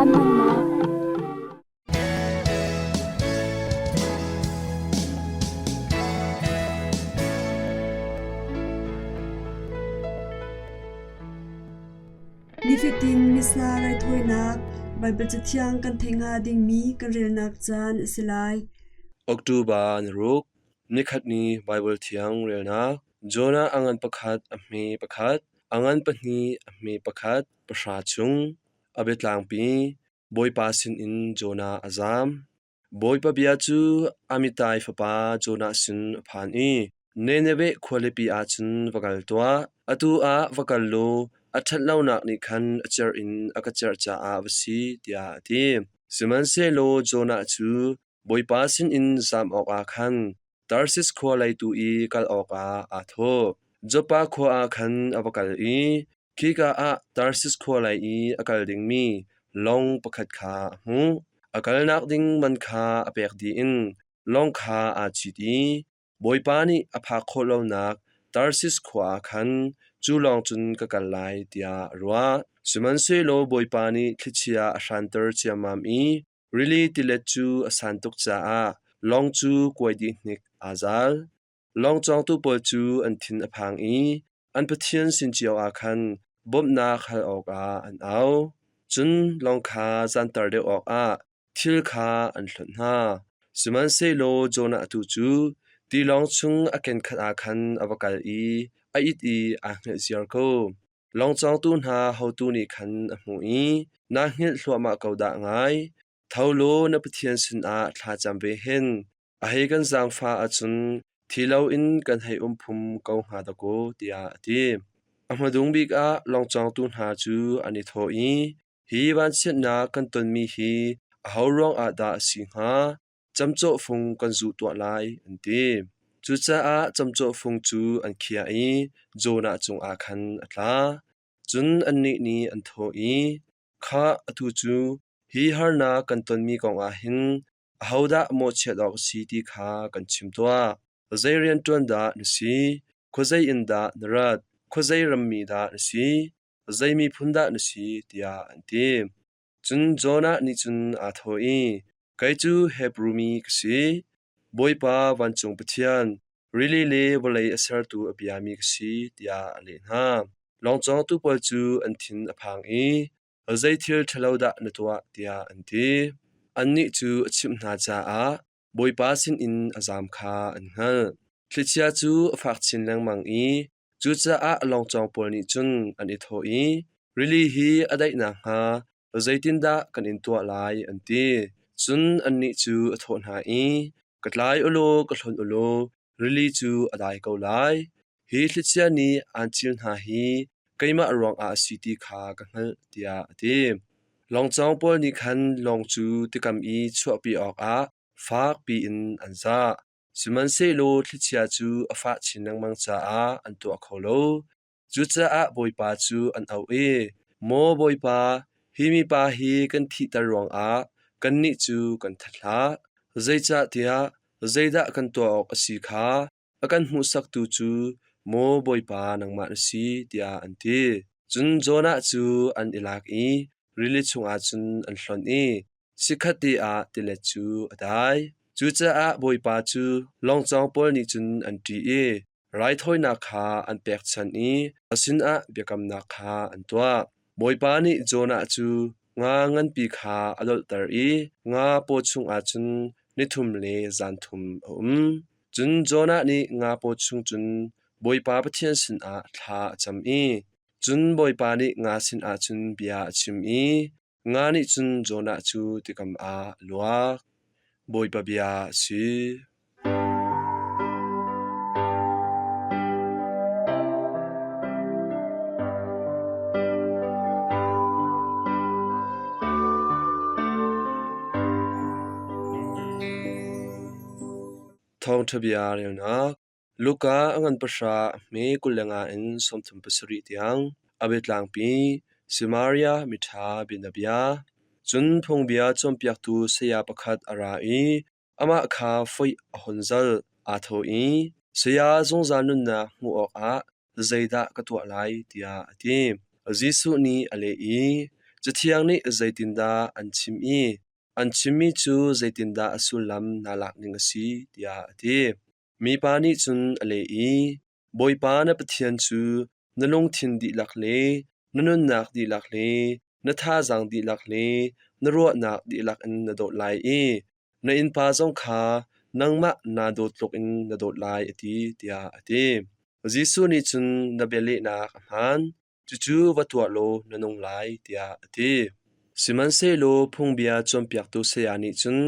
Caan hmannak. Nifatin Missa raithawinak Baibal Cathiang kan theih hnga dingmi kan relnak caan a si lai. October ni ruk, nikhat ni Baibal Thiang relnak Jonah a ngan pakhat a hme pakhat, a ngan pahnih a hme pakhat, pahra chung. A biatlangpi Bawipa sinin Jonah a zaam. Bawipa bia cu Amittai fapa Jonah sin a phan i, Nineveh khualipi ah cun va kal tuah. Atu ah va kal law a ṭhatlonak nih khan a cerh in a ka cerh caah va si, tiah a ti. Sihmanhsehlaw Jonah cu Bawipa sinin zaam awkah khan Tarsis khua lei tu i kal awkah aa thawh. Joppa khua ah khan a va kal i Khika ah Tarsis khua lei i a kal dingmi lawng pakhat kha a hmuh. A kalnak ding man kha a pek dih in lawng kha aa cit i Bawipa nih a phak khawh lonak Tarsis khua ah khan cu lawng cun ka kal lai tiah a ruah. Sihmanhsehlaw Bawipa nih thlichia a hranter ciammam i rili tilet cu a san tuk caah lawng cu kuai dih hnik aa zal. Lawng cawngtu pawl cu an thin a phang i an pathian sin cio ah khan bawmhnak hal awkah an au. Cun lawng kha zanter deuh awkah thil kha an hlonh hna. Sihmanhsehlaw Jonah tu cu tilawng chung a kenkhat ah khan a va kal i a it i aa hngilh ziar ko. Lawng cawngtu hna hotu nih khan a hmuh i, Naa hngilh hluahmah ko dah ngai! Tho law na Pathian sinah thla cam ve hen. A hei kan zaangfah ahcun thi loin kan hei um phum ko hnga dakaw, tiah a ti. A hmadung bik ah lawngcawngtu hna cu an i thawh i, Hi vanchiatnak kan tonmi hi aho ruangah dah a si hnga? Camcawh fung kan zuh tuah lai, an ti. Cucaah camcawh fung cu an khiah i Jonah cungah khan a tla. Cun annih nih an thawh i, Khah, atu cu hi harnak kan tonmi kongah hin ahodah mawhchiat awk a si ti kha kan chim tuah. Zei rianṭuan dah na si? Khuazei in dah na rat? Khuazei rammi dah na si? Zei miphun dah na si? tiah an ti. Cun Jonah nih cun aa thawh i, Kei cu Hebru mi ka si. Bawipa vancung Pathian, rili le vawlei a sertu a biami ka si, tiah a leh hna. Lawngcawngtu pawl cu an thin a phang i, Zei thil ṭhalo dah na tuah, tiah an ti. Annih cu a chimh hna caah Bawipa sinin a zaam kha an hngalh. Thlichia cu a fak chin lengmang i cucaah lawngcawng pawl nih cun an i thawh i, Rili hi a daih nakhnga zeitindah kan in tuah lai, an ti. Cun annih cu a thawh hna i, Ka tlai u law ka hlonh u law rili cu a dai ko lai. Hi thlichia nih aan cil hna hi keimah ruangah a si ti kha ka hngalh, tiah a ti. Lawngcawng pawl nih khan lawng cu tikam i chuahpi awkah fak piin an zah. Sihmanhsehlaw thlichia cu a fah chin lengmang caah an tuah kho lo. Cucaah Bawipa cu an auh i, Maw Bawipa, hi mipa hi kan thihter ruangah kannih cu kan that hlah. Zeicahtiah zeidah kan tuah awk a si kha a kan hmuhsaktu cu maw Bawipa nangmah na si, tiah an ti. Cun Jonah cu an i lak i rili chungah cun an hlonh i chikkhatte ah tilet cu a dai. Cucaah Bawipa cu lawngcawng pawl nih cun an ṭih i raithawinak kha an pekchanh i a sinah biakamnak kha an tuah. Bawipa nih Jonah cu nga nganpi kha a dolhter i nga paw chungah cun ni thum le zan thum a um. Cun Jonah nih nga paw chung cun Bawipa Pathian sinah thla a cam i cun Bawipa nih nga sinah cun bia a chim i nga nih cun Jonah cu tikam ah a luak. Bawipa bia a si. Thawngṭha bia relnak Luka a ngan pahra a hme 25 in 37 tiang a biatlangpi Samaria miṭha bianabia. Cun phungbia cawnpiaktu saya pakhat a ra i Amah kha foih a hun zalh. Aa thawh i, “Saya, zungzal nunnak hmuh awkah zeidah ka tuah lai?” tiah a ti. Jesuh nih a leh i, Cathiang nih zeitindah an chim i an chimmi cu zeitindah a sullam naa lak ning a si, tiah a ti. Mipa nih cun a leh i, Bawipa na Pathian cu na lungthin dihlak le na nunnak dihlak le na thazaang dihlak le na ruahnak dihlak in na dawt lai i na innpa zong kha nangmah naa dawt tlukin na dawt lai, a ti, tiah a ti. Jesuh nih cun na bialehnak a hmaan, cucu va tuah law na nung lai, tiah a ti. Sihmanhsehlaw phungbia cawnpiaktu saya nih cun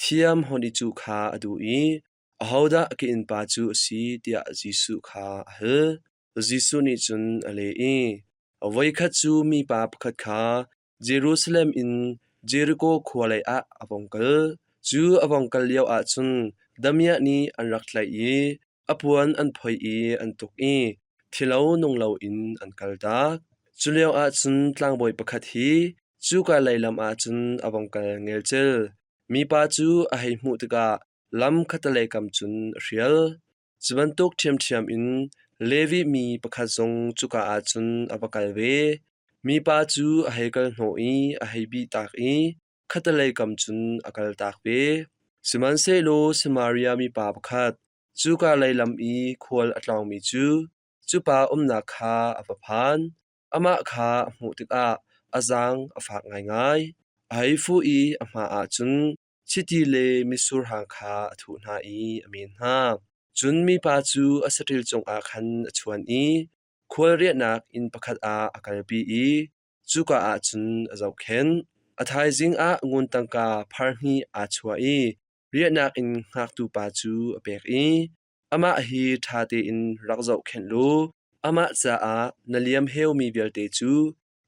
thiam hon i cuh kha a duh i, Ahodah ka innpa cu a si tiah Jesuh kha a hal. Jesuh nih cun a leh i, Voikhat cu mipa pakhat kha Jerusalem in Jeriko khua leiah a vung kal. Cu a vung kal lioah cun damiah nih an rak tlaih i a puan an phoih i an tuk i thilo nung loin an kaltak. Cu lioah cun tlangbawi pakhat hi cuka lei lam ah cun a vung kal ngelcel. Mipa cu a hei hmuh tikah lam khattelei kam cun a hrial. Cu bantuk ṭhiamṭhiam in Levi mi pakhat zong cuka ah cun a va kal ve. Mipa cu a hei kal hnawh i a hei bihtak i khattelei kam cun a kaltak ve. Sihmanhsehlaw Samaria mipa pakhat, cuka lei lam i khual a tlawngmi cu, cu pa umnak kha a va phan. Amah kha a hmuh tikah a zaang a fak ngaingai. A hei fuh i a hma ah cun chiti le mitsur hang kha a thuh hna i a men hna. Cun mipa cu a saṭil cungah khan a chuan i khual riahnak inn pakhat ah a kalpi i cuka ah cun a zohkhenh. A thaizing ah ngun tangka phar hnih aa chuah i riahnak inn hngaktu pa cu a pek i, Amah hi ṭha tein rak zohkhenh law amah caah na liam heumi vialte cu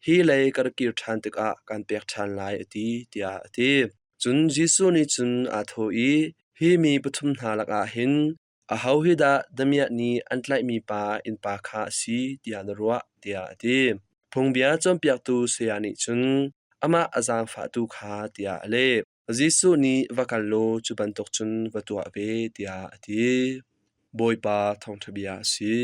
hi lei ka ra kir ṭhan tikah kaan pek ṭhan lai, a ti, tiah a ti. Cun Jesuh nih cun aa thawh i, Hi mi pathum hna lakah hin aho hi dah damiah nih an tlaihmi pa innpa kha a si tiah na ruah, tiah a ti. Phungbia cawnpiaktu saya nih cun amah a zaangfahtu kha tiah a leh. Jesuh nih va kal law cu bantuk cun va tuah ve, tiah a ti. Bawipa thawngṭha bia a si.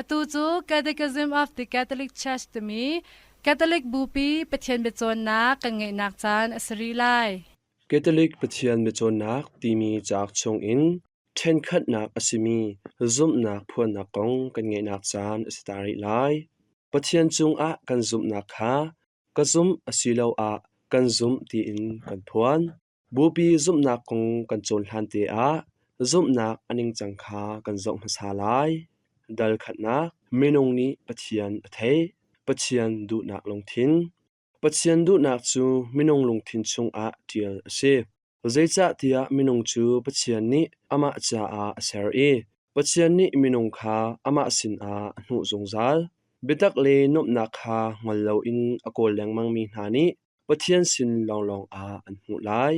Atu cu Catechism of the Catholic Church timi Catholic Bupi Pathian biacawnnak kan ngeihnak caan a si rih lai. Catholic Pathian biacawnnak timi cauk chungin Ṭhenkhatnak a simi zumhnak phuannak kong kan ngeihnak caan a si ta rih lai. Pathian cungah kan zumhnak kha ka zumh asiloah kan zumh tiin kan phuan. Bupi zumhnak kong kan cawn hlante ah zumhnak a ningcang kha kan zoh hmasa lai. Dal khatnak minung nih Pathian a theih. Pathian duhnak lungthin. Pathian duhnak cu minung lungthin chungah ṭial a si. Zeicahtiah minung cu Pathian nih amah caah a ser i Pathian nih minung kha amah sinah a hnuh zungzal. Biatak le nuamhnak kha hngal loin a kawl lengmangmi hna nih Pathian sin lawnglawng ah an hmuh lai.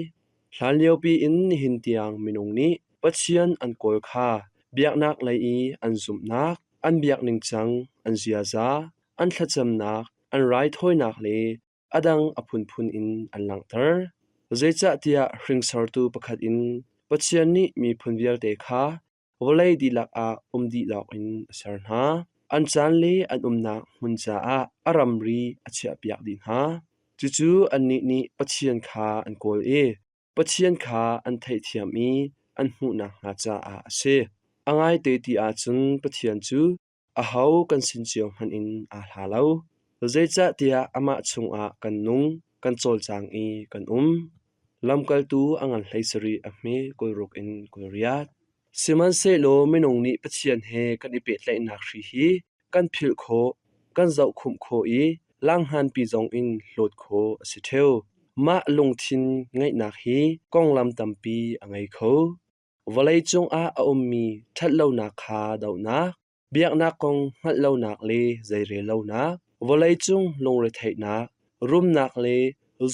Hlanliopi in nihin tiang minung nih Pathian an kawl kha biaknak lei i an zumhnak, an biak ningcang, an ziaza, an thlacamnak, an raithawinak le a dang a phunphun in an langhter. Zeicahtiah hringsortu pakhat in Pathian nih miphun vialte kha vawlei dihlak ah um dih lawngin a ser hna. An caan le an umnak hmun caah a ramri a chiahpiak dih hna. Cucu annih nih Pathian kha an kawl i Pathian kha an theihthiam i an hmuh nakhnga caah a si. A ngaite ti ahcun Pathian cu Aho kan sin cio hmanh in aa hla lo. Zeicahtiah amah chungah kan nung, kan cawlcang i kan um. Lamkaltu a ngan 17 a hme 60 in 28. Sihmanhsehlaw minung nih Pathian he kan i pehtlaihnak hri hi kan philh khawh, kan zohkhumh khawh i langhnganpi zongin hlawt khawh a si ṭheo. Mah lungthin ngeihnak hi konglam tampi a ngei kho. Vawleicung ah a ummi ṭhatlonak kha dohnak, biaknak kong hngalh lonak le zeirel lonak, vawleicung lungretheihnak, rumnak le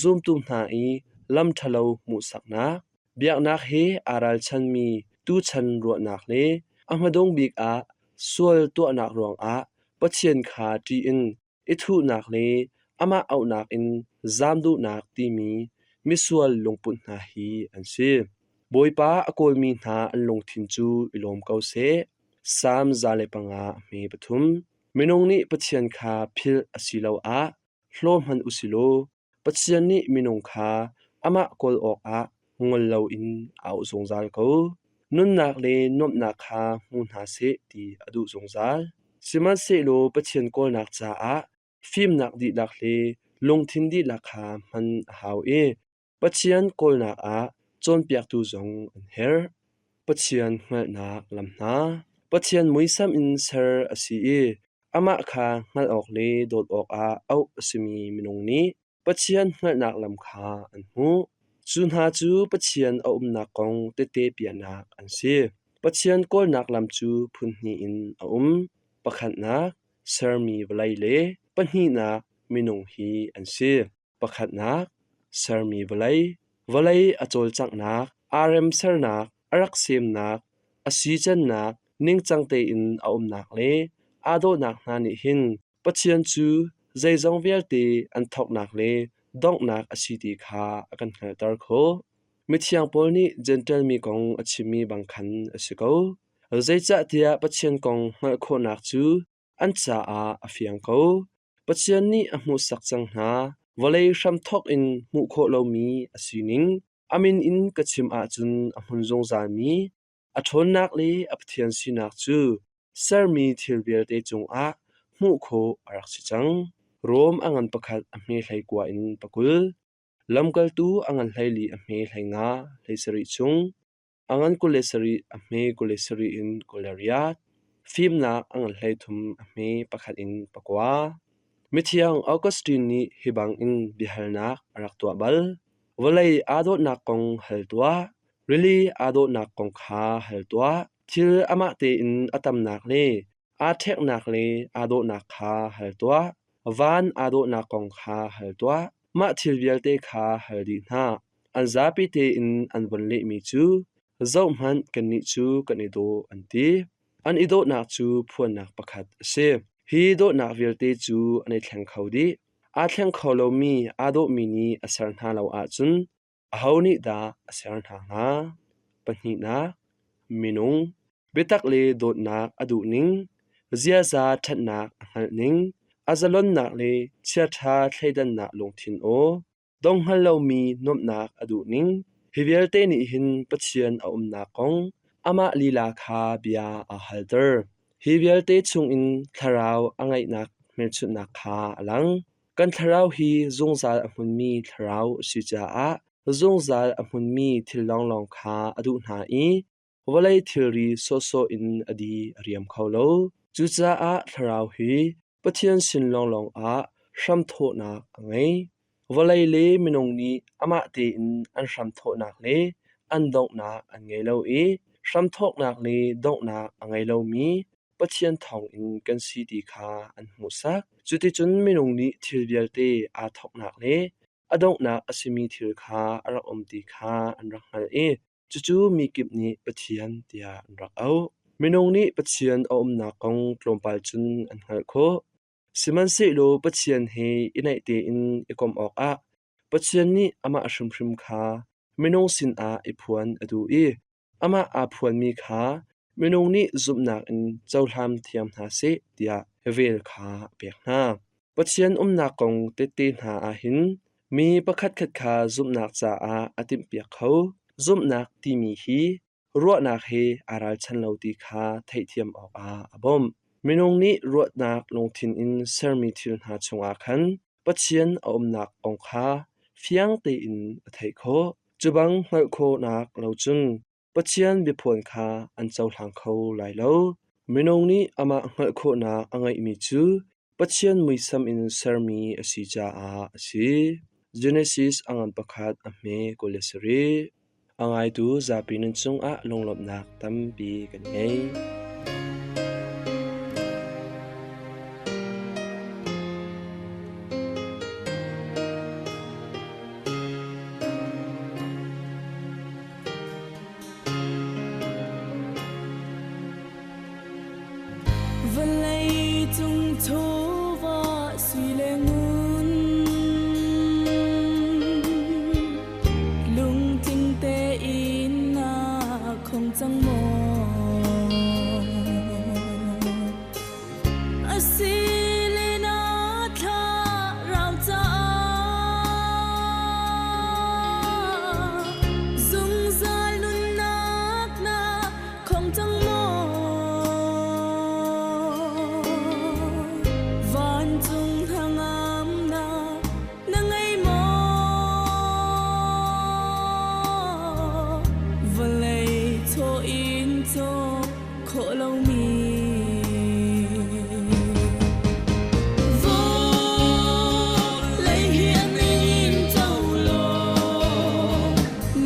zumtu hna i lam ṭhalo hmuhsaknak, biaknak he aa ralchanmi tuchan ruahnak le a hmadung bik ah sual tuahnak ruangah Pathian kha ṭih in. i thuhnak le amah auhnak in zaam duhnak timi misual lungput hna hi an si. Bawipa a kawlmi hna an lungthin cu i lawm ko seh. Salm 105 a hme pathum. Minung nih Pathian kha philh asiloah hlaw hmanh u si law Pathian nih minung kha amah kawl awkah ngol loin a auh zungzal ko. Nunnak le nuamhnak kha hmu hna seh ti a duh zungzal. Sihmanhsehlaw Pathian kawlnak caah fimnak dihlak le lungthin dihlak kha hman a hau i Pathian kawlnak ah cawnpiaktu zong an herh. Pathian hngalhnak lam hna. Pathian muisam in ser a si i amah kha hngalh awk le dawt awkah auh a simi minung nih Pathian hngalhnak lam kha an hmuh. Cu hna cu Pathian a umnak kong tehte piahnak an si. Pathian kawlnak lam cu phunhnih in a um. Pakhatnak, sermi vawlei le pahnihnak, minung hi an si. Pakhatnak, sermi vawlei, vawlei a cawlcanghnak, aa remsernak, a rak semnak, a sicannak, ningcang tein a umnak le aa dawhnak hna nih hin Pathian cu zeizong vialte an thawknak le donghnak a si ti kha a kan hngalhter khawh. Mithiang Paul nih Jentail mi kong a chimmi bang khan a si ko. Zeicahtiah Pathian kong hngalh khawhnak cu an caah a fiang ko. Pathian nih a hmuhsak cang hna. Vawlei hramthawk in hmuh khawh lomi a sining, a min in ka chim ahcun a hmun zungzalmi, a ṭhawnnak le a Pathian sinak cu sermi thil vialte cungah hmuh khawh a rak si cang. Rom a ngan pakhat a hme 19 in 20, lamkaltu a ngan 24 a hme 15 17 chung, a ngan 27 a hme 27 in 28, fimnak a ngan 33 a hme pakhat in pakua. Mithiang Augustine nih hi bangin biahalnak a rak tuah bal. Vawlei aa dawtnak kong hal tuah, rili aa dawhnak kong kha hal tuah. Thil amah tein a tamnak le aa ṭheknak le aa dawhnak kha hal tuah. Van aa dawhnak kong kha hal tuah. Mah thil vialte kha hal dih hna. An zapi tein an von lehmi cu, Zohhmanh, kannih cu kan i dawh, an ti. An i dawhnak cu phuannak pakhat a si. Hi dawhnak vialte cu an i thleng kho dih. Aa thleng kho lomi aa dawhmi nih a ser hna lo ahcun Aho nih dah a ser hna hnga? Pahnihnak, minung, biatak le dawtnak a duhning, ziaza ṭhatnak a hngalhning, a zalonnak le chiaṭha thleidannak lungthin aw, donghngal lomi nuamhnak a duhning, hi vialte nih hin Pathian a umnak kong amah lila kha bia aa halter. Hi vialte chungin thlarau a ngeihnak hmelchunhnak kha a lang. Kan thlarau hi zungzal a hmunmi thlarau a si caah zungzal a hmunmi thil lawnglawng kha a duh hna i vawlei thilri sawhsawh in a di a riam kho lo. Cucaah thlarau hi Pathian sin lawnglawng ah hramthawhnak a ngei. Vawlei le minung nih amah tein an hramthawhnak le an donghnak an ngei lo i hramthawknak le donghnak a ngei lomi Pathian thawngin kan si ti kha an hmuhsak. Cuticun minung nih thil vialte aa thawknak le a donghnak a simi thil kha a rak um ti kha an rak hngalh i cucu mi kip nih Pathian tiah an rak auh. Minung nih Pathian a umnak kong tlawmpal cun an hngalh khawh. Sihmanhsehlaw Pathian he i naih tein i komh awkah Pathian nih amah hrimhrim kha minung sinah i phuan a duh i Amah aa phuanmi kha minung nih zumhnak in cohlang thiam hna seh tiah vel kha a pek hna. Pathian umnak kong tehte hna ah hin mi pakhatkhat kha zumhnak caah a timhpiak kho. Zumhnak timi hi ruahnak he aa ralchan lo ti kha theihthiam awkah a bawmh. Minung nih ruahnak lungthin in sermi thil hna chungah khan Pathian a umnak kong kha fiang tein a theih khawh. Cu bang hngalh khawhnak lo cun Pathian biaphuan kha an cohlang kho lai lo. Minung nih amah hngalh khawhnak a ngeihmi cu Pathian muisam in sermi a si caah a si. Genesis a ngan pakhat a hme 27. A ngaitu zapi nan cungah lunglawmhnak tampi kan ngei. Vawlei cung chawva sui. Silina thla rau ca zungzal nunnak na khong cang maw vancung hnangamnak na ngei maw vawlei chaw in cawk khawh lomi Vawlei hi a ning in co law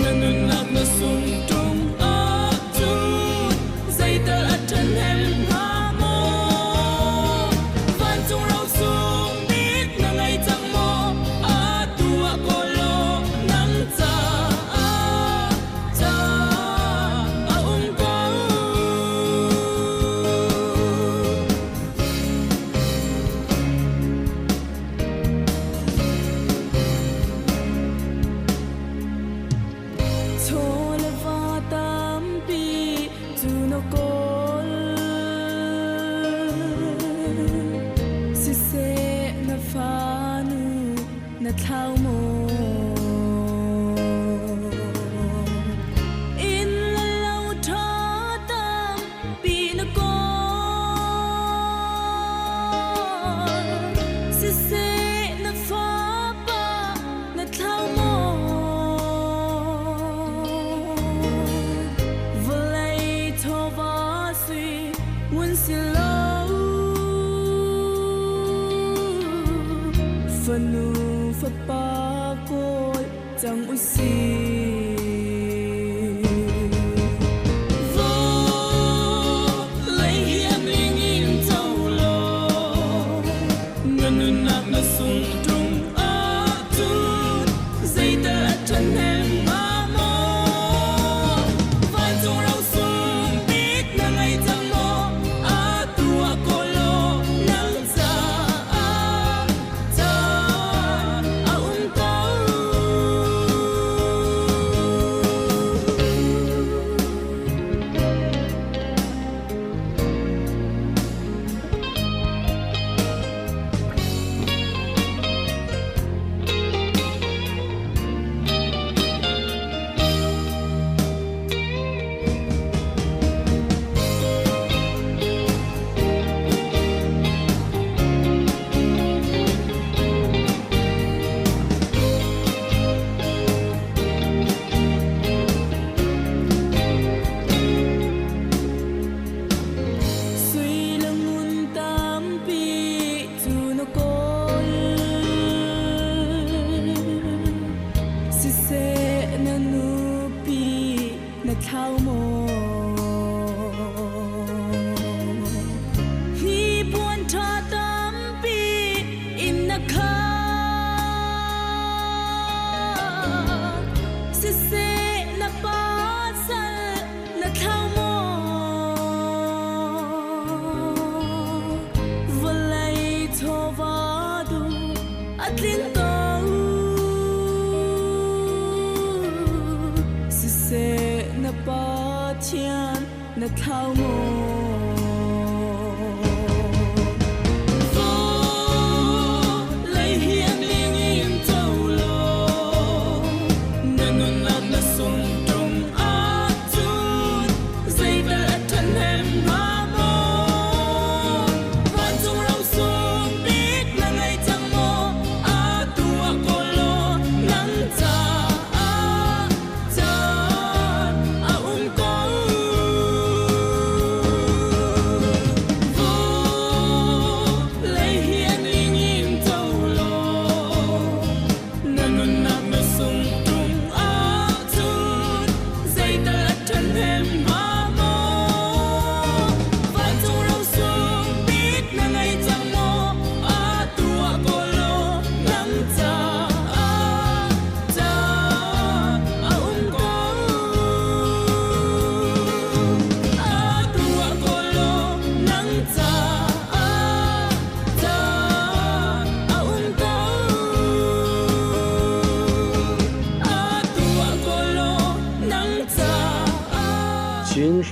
na nunnak na sung ṭung ahcun zeital a ṭhahnem hnga maw? Vancung rosung bik na ngei cang maw? Atu ah kawl law nang caah ca a um ko. Chaw le va tampi cu na kawl. Siseh na fanu na thlau maw? Inn le lo ṭha tampi na kawl. Siseh na fapa na thlau maw? Vawlei chawva sui ngun si lo. Fanu fapa kawl cang u sih. Vawlei hi a ning in co law na nunnak na sung ṭung ahcun zeital a ṭhahnem hnga maw? Vancung rosung bik na ngei cang maw? Atu ah kawl law nang caah caan a um ko. Sui le ngun tampi cu na kawl. Siseh na nupi na thlau maw? Hi puan ṭha tampi in na khat. Siseh na pasal na thlau maw? Vawlei chawva duh a tling ko. Siseh na Pathian na thlau maw? Vawlei hi a ning in co law na nunnak na sung ṭung ahcun zeital a ṭhahnem hnga maw? Vancung rosung bik na ngei cang maw? Atu ah kawl law nang caah caan a um ko.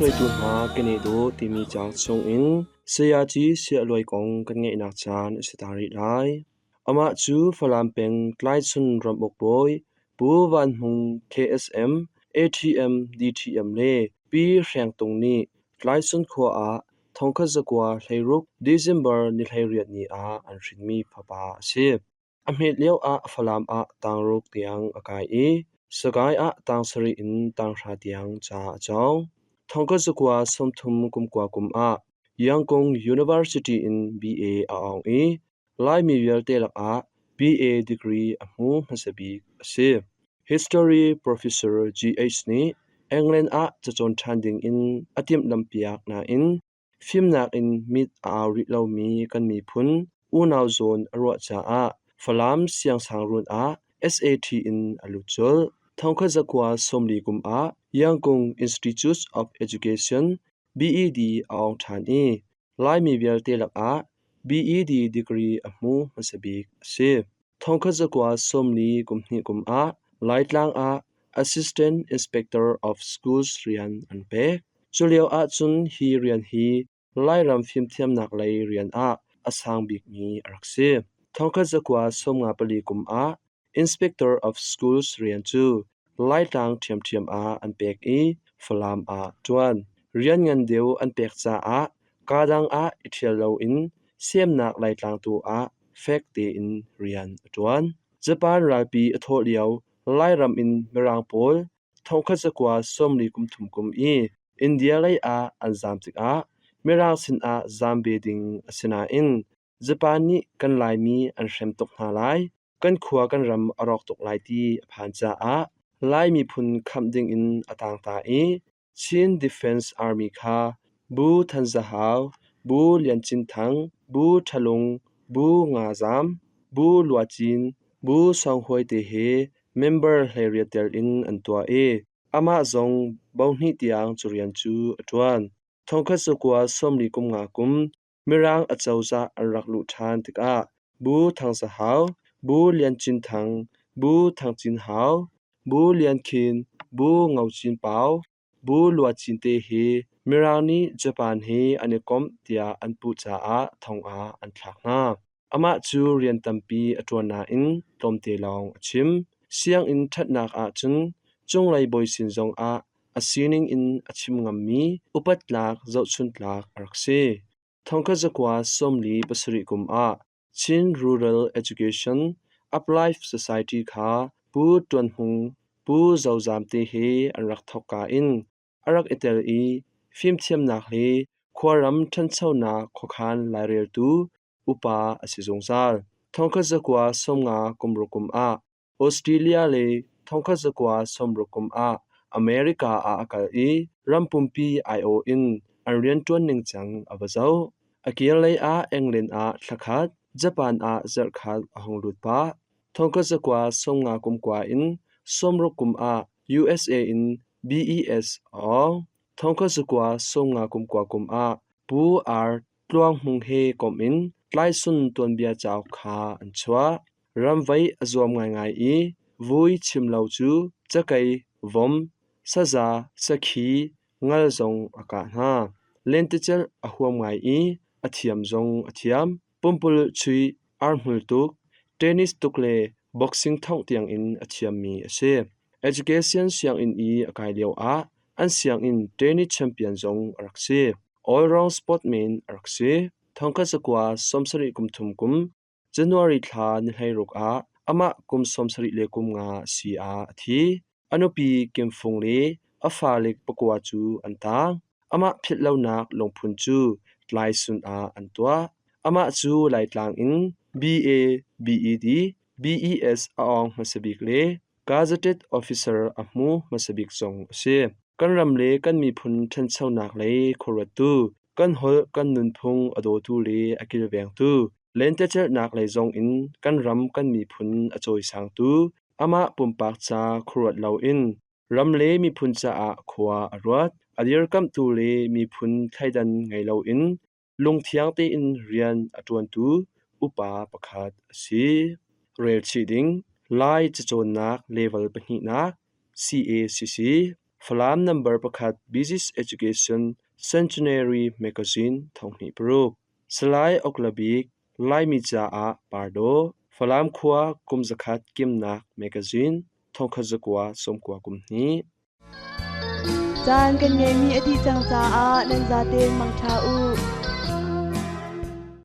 hruaitu hna keneh dawh timi cauk chungin Sayaci Siah Luai kong kan ngeihnak caan a si ta rih lai. Amah cu Falam peng Tlaichun ramuk bawi Pu Van Hmung KSM, ATM, DTM le Pi Hreng Tung nih Tlaisun khua ah 1916 December ni 18 ni ah an hrinmi fapa a si. A hmet lioah Falam ah tangruk tiang a kai i Sagaing ah tangsarih in tanghra tiang ca a cawng. 1930 kum ah Yangon University in BA a awng i Laimi vialte lakah BA degree a hmu hmasa bik a si. History Professor G.H. Nih England ah cacawn ṭhan dingin a timhlamhpiak nain Fimnak in mit a au rih lomi kan miphun unau zawn a ruah caah Falam siangsangruun ah SAT in a lut colh. 1940 kum ah Yangon Institute of Education BED a awng ṭhan i Laimi vialte lakah BED degree a hmu hmasa bik a si. 1942 kum ah Laitlang ah Assistant Inspector of Schools rian an pek. Culio ahcun hi rian hi Lairam fimthiamnak lei rian ah a sang bikmi a rak si. 1954 kum ah Inspector of Schools rian cu Laitlang ṭhiamṭhiam ah an pek i Falam ah ṭuan. Rian ngan deuh an pek caah kaa dang ah i ṭhial loin semnak Laitlang tu ah fek tein rian a ṭuan. Japan ralpi a thawh lio Lairam in Mirang pawl 1943 kum i India lei ah an zaam tikah Mirang sinah zaam ve ding a si nain Japan nih kan Laimi an hrem tuk hna lai, kan khua kan ram a rawk tuk lai ti a phan caah Lai miphun khamh dingin a tangta i Chin Defence Army kha Bu Than Za Hau, Bu Lian Cin Thang, Bu Ṭha Lung, Bu Nga Zam, Bu Lua Cin, Bu Sawng Huai te he member 18 tel in an tuah i amah zong bohnih tiang cu rian cu a ṭuan. 1945 kum Mirang acozah an rak luh ṭhan tikah Bu Thang Za Hau, Bu Lian Cin Thang, Bu Thang Cin Hau, Bu Lian Khin, Bu Ngo Cin Pau, Bu Lua Cin te hi Mirang nih Japan he an i komh tiah an puh caah thong ah an thlak hna. Amah cu rian tampi a ṭuan nain tlawmte lawng a chim. Sianginn ṭhatnak ahcun cunglei bawi sin zongah a sining in a chim ngammi upattlak zohchuntlak a rak si. 1947 kum ah Chin Rural Education Uplife Society kha Pu Ṭuan Hmung, Pu Zo Zam te he an rak thawkka in a rak i tel i fimthiamnak le khuaram ṭhanchonak khuakhan laireltu upa a si zungzal. 1950 kum ah Australia le 1960 kum ah America ah a kal i ram pumpi aiawh in an rianṭuan ningcang a va zoh. A kirlei ah England ah thlakhat, Japan ah zarhkhat a hung lut pah. 1950 in 60 kum ah USA in BES a awng. 1950 kum ah Pu R. Tluang Hmung he komh in Tlaisun tuanbia cauk kha an chuah. Ramvaih a zuam ngaingai i vui chim lo cu cakei, vom, saza, sakhi, ngal zong a kah hna. Lentecelh a huam ngai i a thiam zong a thiam. Pumpululh chuih, arhmul tuk, tennis tuk le boxing thongh tiangin a thiammi a si. Education sianginn i a kai lioah an sianginn tennis champion zong a rak si. All-round sportman a rak si. 1973 kum January thla ni 16 ah amah kum 75 a si ah a thi. A nupi Kim Fung le a fale pakua cu an taang. Amah philhlonak lungphun cu Tlaisun ah an tuah. Amah cu Laitlang in BA, BED, BES a awng hmasa bik le Gazetted Officer a hmu hmasa bik zong a si. Kan ram le kan miphun ṭhanchonak lei khuaruattu, kan holh kan nunphung a dawtu le a kilvengtu, lentecelhnak lei zong in kan ram kan miphun a cawisangtu, amah pumpak ca khuaruat loin ram le miphun caah khua a ruat. A dirkamhtu le miphun thleidan ngei loin lungthiang tein rian a ṭuantu upa pakhat a si. Relchih ding Lai cacawnnak level pahnihnak CACC. Falam Number pakhat Business Education Centenary Magazine thonghnih paruk. Salai Oklabik Laimi caah Pardaw Falam khua kum zakhat kimnak magazine thongkhat zakua sawmkua kum hnih. Caan kan ngeihmi a dih cang caah nan zaten mangṭha u.